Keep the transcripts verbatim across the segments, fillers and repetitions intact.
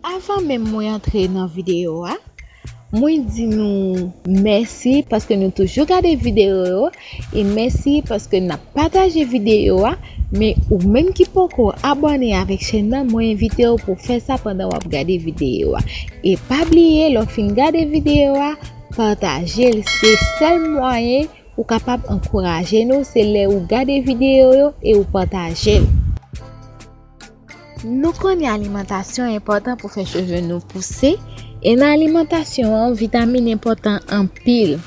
Avan menm mwen antre nan videyo a, mwen di nou mèsi paske nou toujou gade videyo yo, e mèsi paske n ap pataje videyo a. Men ou menm ki poko abòne avèk chèn nan, mwen envite w pou w fè sa pandan w ap gade videyo a. E pa bliye, lè w fin gade videyo a, pataje l. Se sèl mwayen ou kapab ankouraje nou, se lè ou gade videyo yo e ou pataje l. Nou konnen alimantasyon enpòtan pou fè cheve nou pouse, e nan alimantasyon an, vitamin enpòtan anpil.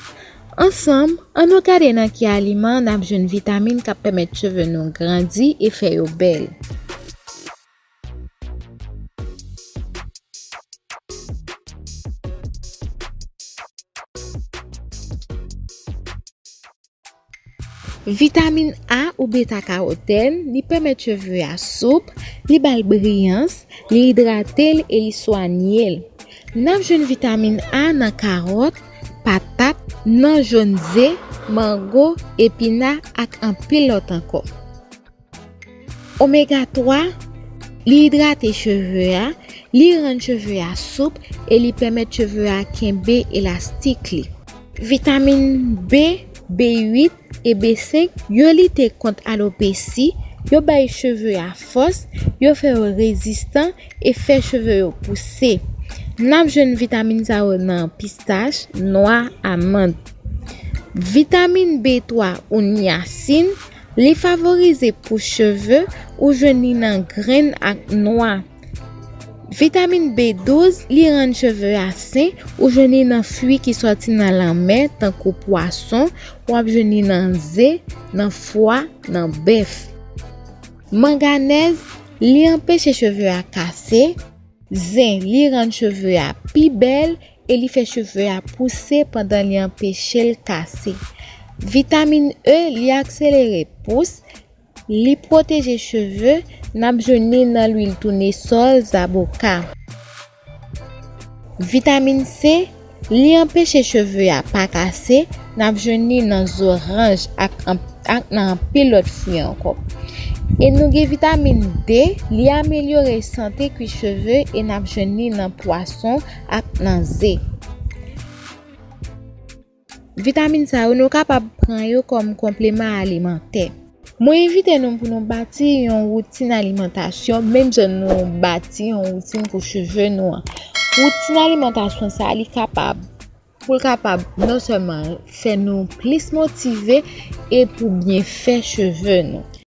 Ansanm, ann nou gade nan ki aliman n ap jwenn vitamin k ap pèmèt cheve nou grandi e fè yo bèl. Vitamin A ou beta karotèn, li pèmèt cheve a soup, li ba l briyans, li idrate l e li swanye l. N ap jwenn vitamin A nan kawòt, patat, nan jòn ze, mango, epina ak anpil lòt ankò. Omega twa, li idrate cheve a, li rann cheve a soup e li pèmèt cheve a kenbe elastik li. Vitamin B, B uit e B senk, yo lite kont alopesi, yo bay cheve a fòs, yo fè yo rezistan e fè cheve yo pouse. N ap jwenn vitamin sa yo nan pistach, nwa, amann. Vitamin B twa ou niyasin, li favorize pous cheve, ou jwenn li nan grenn ak nwa. Vitamin B douz, li rann cheve a sen, ou jwenn li nan fwi ki sòti nan lanmè, tankou pwason, w ap jwenn li nan ze, nan fwa, nan bèf. Manganèz, li anpeche cheve a kase. Zen, li rann cheve a pi bèl e li fè cheve a pouse pandan li anpeche l kase. Vitamin E, li akselere pous, li pwoteje cheve, n ap jwenn li nan lwil tounesòl, zaboka. Vitamin C, li anpeche cheve a pa kase, n ap jwenn li nan zoranj ak, ak nan anpil lòt fwi ankò. E nou gen vitamin D, li amelyore sante kwis cheve e n ap jwenn li nan pwason ak nan ze. Vitamin sa yo, nou kapab pran yo kòm konpleman alimantè. Mwen envite nou pou nou bati yon woutin alimantasyon, menm jan nou bati yon woutin pou cheve nou an. Woutin alimantasyon sa, li kapab, pou l kapab non sèlman fè nou plis motive e pou byen fè cheve nou.